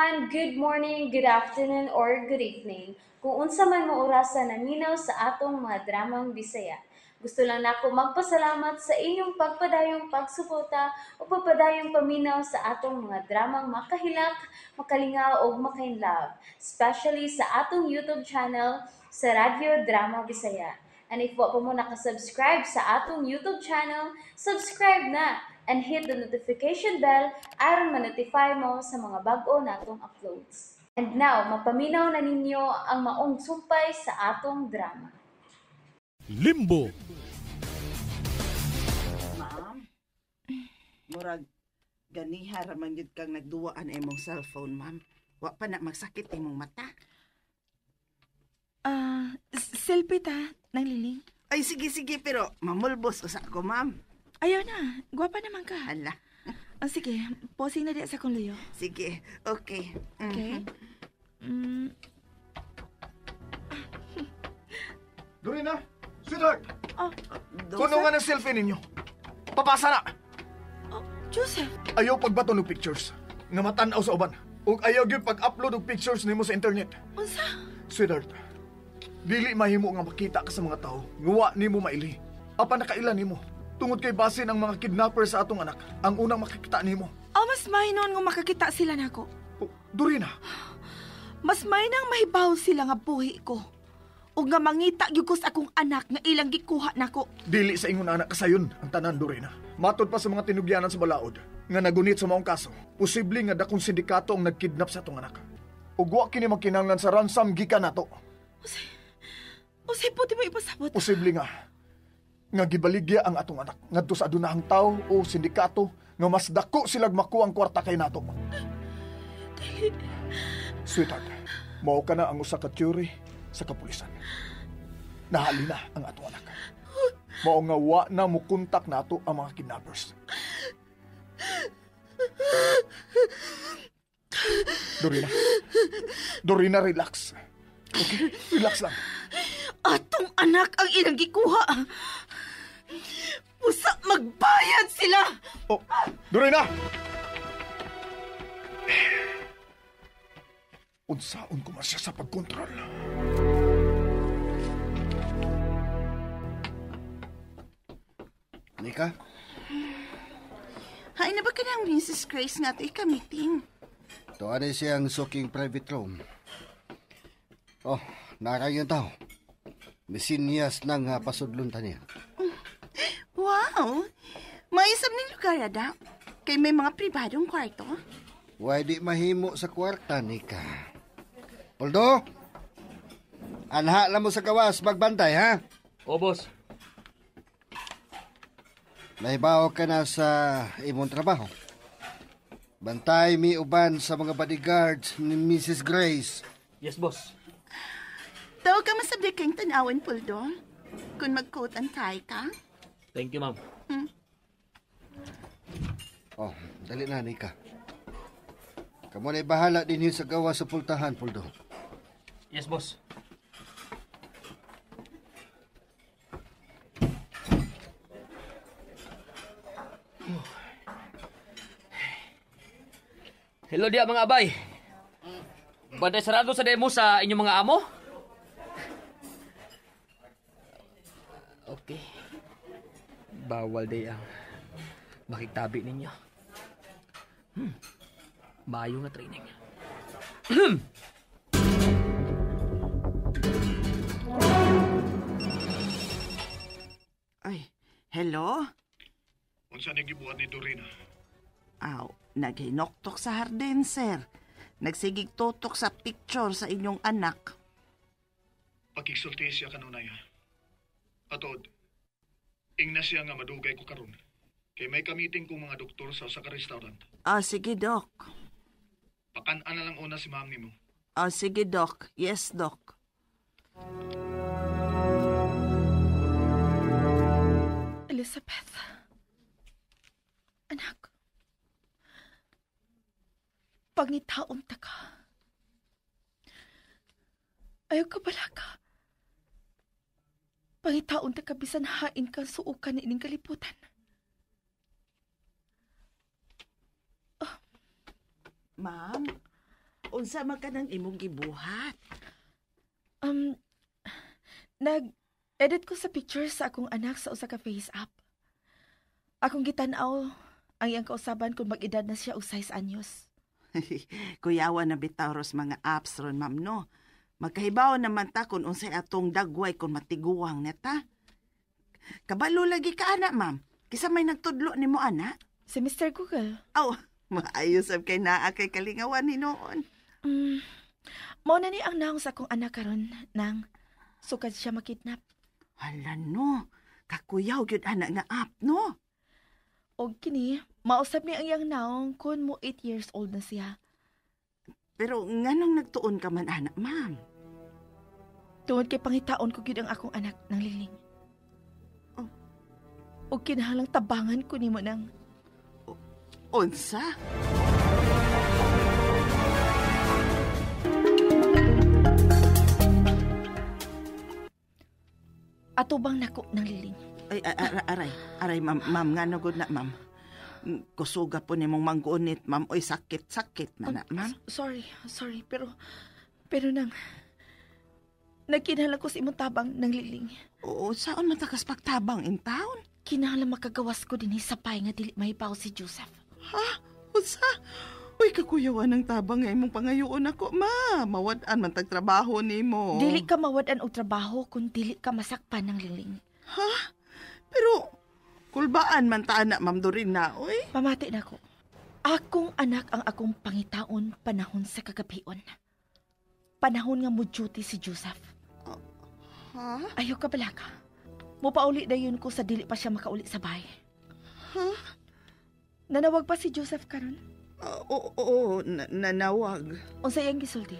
Everyone! Good morning, good afternoon, or good evening. Kung unsa man mo orasa naminaw sa atong mga dramang Bisaya. Gusto lang nako magpasalamat sa inyong pagpadayong pagsuporta o pagpadayong paminaw sa atong mga dramang makahilak, makalingaw o makainlove, especially sa atong YouTube channel sa Radyo Drama Bisaya. And if wa pa mo nakasubscribe sa atong YouTube channel, subscribe na and hit the notification bell aron ma-notify mo sa mga bag-o natong uploads. And now, mapaminaw na ninyo ang maong sumpay sa atong drama. Limbo. Ma'am, murag ganiha ra man gyud kang nagduwaan imong cellphone, ma'am. Wa pa na magsakit imong mata. Selfie ta, nang liling. Ay, sige, sige, pero mamulbos usa ko, ma'am. Ayaw na, gwapa naman ka. Hala. Sige, posing na di sa akong luyo. Sige, okay. Okay? Dorina! Sweetheart! Oh. Kuno nga ng selfie ninyo. Papasa na! Oh, Joseph! Ayaw pagbato ng pictures. Nga matanaw sa uban. Ug ayaw gyud pag-upload og pictures nimo sa internet. Unsa? Sweetheart, dili mahimo nga makita ka sa mga tao. Nguwa nimo maili. Apan nakaila nimo. Tungod kay basin ang mga kidnapper sa atong anak, ang unang makikita nimo. Oh, mas may noon nga makakita sila nako. Oh, Dorina! Mas may nang mahibaw sila nga buhi ko. O nga mangita gyud ko sa akong anak nga ilang gikuha nako. Dili sa ingon anak kasayon ang tanan, Dorina. Matod pa sa mga tinugyanan sa balaod nga nagunit sa maong kaso, posible nga dakong sindikato ang nagkidnap sa atong anak. Ug wa kini magkinahanglan sa ransom gikan nato. Usay po di mo ipasabot. Posible nga gibaligya ang atong anak ngadto sa adunahang tawo o sindikato nga mas dako silag makuha ang kwarta kay nato. Dili. Sweetheart, mao ka na ang usa ka theory sa kapulisan. Nahali na ang atong anak. Mao nga wa na mukontak nato ang mga kidnappers. Dorina. Dorina, relax. Okay? Relax lang. Atong anak ang ilang gikuha. Usa magbayad sila. Oh, Dorina! Unsaon ko man siya sa pagkontrol. Nika? Hain na ba ka ng Mrs. Grace nga ito ika-meeting? Tuwan na siyang suking private room. Oh, narang yung tao. Misinyas ng pasudlon ta niya. Wow! Maisab ning lugar, ada. Kay may mga pribadong kwarto. Why di mahimo sa kwarta, Nika? Poldo! Anha lang mo sa gawas, magbantay, ha? O, boss. Nahibaw ka na sa imong trabaho. Bantay mi uban sa mga bodyguards ni Mrs. Grace. Yes, boss. Tawag ka masabdi kayong tanawan, Poldo. Kung mag-coat and tie ka. Thank you, ma'am. Oh, dali na, Nika. Kamu na'y bahala din sa gawa sa pultahan, Poldo. Yes, boss. Hello diya mga abay. Bantay sarado sa demo sa inyong mga amo? Okay. Bawal day ang makitabi ninyo. Maayo nga training. Ay, hello? Unsa ni gibuhat ni Dorina? Aw, naghinoktok sa hardin, sir. Nagsigig tutok sa picture sa inyong anak. Pakigsulti siya kanunay. Atod, ingna siya nga madugay ko karon. Kay may kamiting kong mga doktor sa usa ka restaurant. Ah, sige, Doc. Pakan-an na lang una si ma'am nimo. Ah, sige, Doc. Yes, Doc. Elizabeth. Anak. Pangitaon ta ka. Ayaw ka bala ka. Pangitaon ta ka bisan hain ka suokan ni ining kalibutan. Oh. Ma'am, Unsa man ka nang imong gibuhat? Nag-edit ko sa picture sa akong anak sa usa ka face app. Akong gitan-aw ang iyang kausaban kung mag-edad na siya og 6 anyos. Kuyawa na bitaw ros mga apps ron, ma'am, no? Magkahibaw naman ta kung unsay atong dagway kung matiguang neta. Kabalo lagi ka, ana, ma'am. Kisa may nagtudlo nimo, ana? Si Mr. Google. Aw, maayo sab kay naa kay kalingawan hinuon. Mao na ni ang naong sa akong anak karon nang sukad siya makidnap. Hala no, kakuyaw gyud ana nga app no. Og kini, mausab ni ang iyang naong kun mo 8 years old na siya. Pero nganong nagtuon ka man ana, ma'am? Tungod kay pangitaon ko gyud ang akong anak ng liling. Oh. Og kinahanglang tabangan ko nimo nang unsa? Atubang nako ng liling. Ay, aray, aray, ma'am, ma'am, nga nagod na, ma'am. Kusuga po nimong manggunit, ma'am. Oy, sakit, sakit na na, ma'am. Sorry, sorry, pero nang, nagkinahanglan ko sa imong tabang ng liling. Oo, saan man takas pagtabang in town? Kinahanglan makagawas ko din sa pay nga dili mahibaw si Joseph. Ha? Unsa? Uy, kakuyawan ng tabang nga imong pangayoon ako, ma. Mawad-an man tagtrabaho nimo. Dili ka mawad-an og trabaho kung dili ka masakpan ng liling. Ha? Pero, kulbaan man ta na, Ma'am Dorina, oy. Pamati na ko. Akong anak ang akong pangitaon panahon sa kagabion. Panahon nga mo duty si Joseph. Ha? Ayaw ka bala ka. Mupauli dayon ko sa dili pa siya makauli sa bahay. Ha? Nanawag pa si Joseph karon? Oo, nanawag. Unsa iyang gisulti?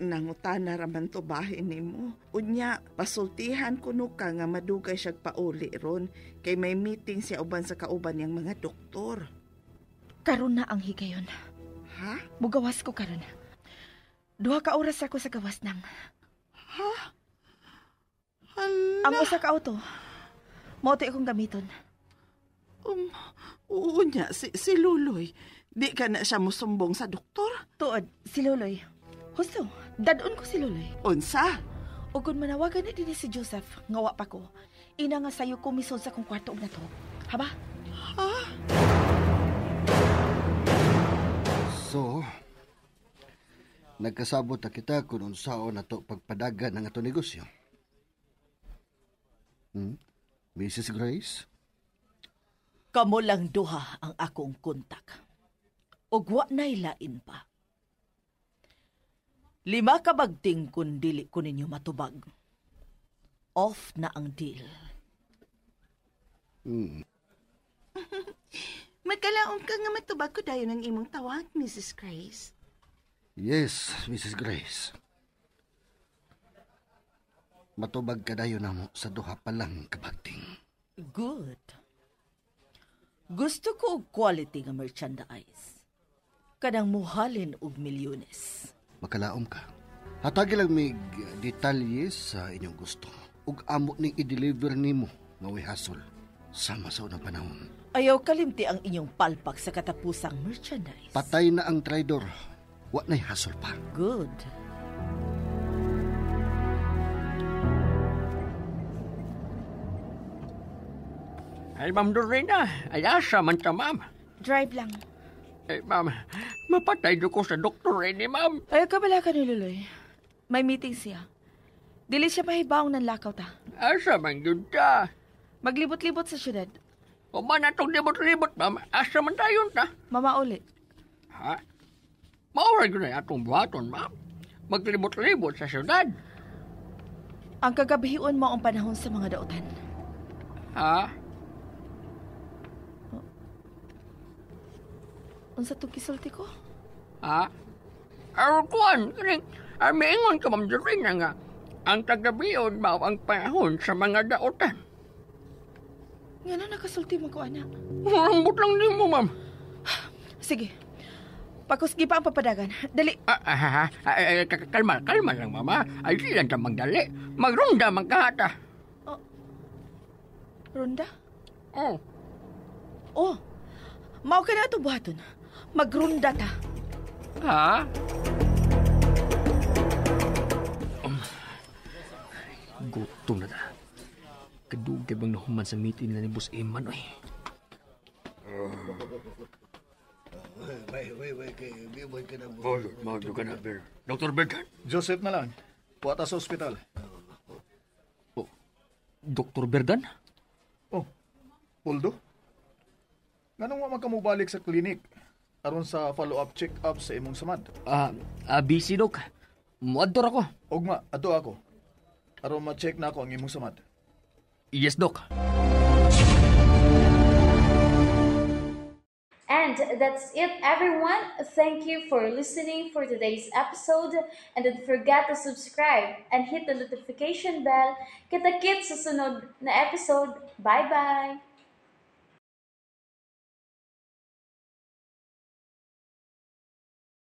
Nangutana raman to bahin nimo. Unya, pasultihan kuno ka nga madugay siyag pauli ron kay may meeting siya uban sa kauban niyang mga doktor. Karon na ang higayon. Ha? Mugawas ko karon. 2 ka oras ako sa gawas nang. Ha? Hala. Ang usa ka auto. Mao to akong gamiton. Oo niya, si Luloy. Di ka na siya musumbong sa doktor? Tuod, si Luloy. Husto, dadon ko si Luloy. Unsa? O kung manawagan na din si Joseph, ngawa pa ko. Ina nga sayo ko misod sa kong kwarto og nato. Haba? Ha? So, nagkasabot na kita kung unsaon na to pagpadagan ang ato negosyo. Mrs. Grace? Kamo lang duha ang akong kontak. Ug wa na'y lain pa. 5 ka bagting kun dili ko ninyo matubag. Off na ang deal. Magkalaom ka nga matubag ko dayon ang imong tawag, Mrs. Grace. Yes, Mrs. Grace. Matubag ka dayon namo sa duha pa lang kabagting. Good. Gusto ko og quality nga merchandise. Kanang muhalin og milyones. Makalaom ka. Hatagi lang mig detalye sa inyong gusto. Ug amo ning i-deliver nimo nga way hasol sama sa unang panahon. Ayaw kalimti ang inyong palpak sa katapusang merchandise. Patay na ang traidor. Wa na'y hasol pa. Good. Ay, Ma'am Dorina, ay asa man ta, ma'am. Drive lang. Ay, ma'am, mapatay do ko sa doktor eh, ni ma'am. Ay, kabala ka ni Luloy. May meeting siya. Dili siya mahibawng ng lakaw ta. Asa man yun ta? Maglibot-libot sa syudad. O man atong libot-libot, ma'am. Asa man tayo ta? Mama uli. Ha? Maura yun ay atong buhaton, ma'am. Maglibot-libot sa syudad. Ang kagabihion mo ang panahon sa mga dautan. Ha? Unsa tong gisulti ko? Ha? Kuan, kining, miingon ka, Ma'am Dorina, nga ang kagabion mao ang panahon sa mga dautan. Nga na nakasulti mo ko, anak. Rambot lang din mo, ma'am. Sige. Pakusgi pa ang papadagan. Dali. Kalma, kalma lang, mama. Ay, di lang ta magdali. Magrunda man kahata. Oh. Runda? Oh. Oh. Mao ka na ito buhaton. Magrunda ta. Ha? Gutom na ta. Kadugay bang nahuman sa meeting nila ni Boss Eman, oy. Wait, wait, wait, kay biboy ka na mo. Magdo ka na, Ber. Dr. Berdan? Joseph na lang. Puwata sa ospital. Oh, Dr. Berdan? Oh, Poldo? Nganong wa man ka mobalik sa clinic aron sa follow-up check-up sa imong samad? Busy, Dok. Muadtor ako. Ugma, adto ako. Aron ma-check na ako ang imong samad. Yes, Dok. And that's it, everyone. Thank you for listening for today's episode. And don't forget to subscribe and hit the notification bell. Kita-kits sa sunod na episode. Bye-bye!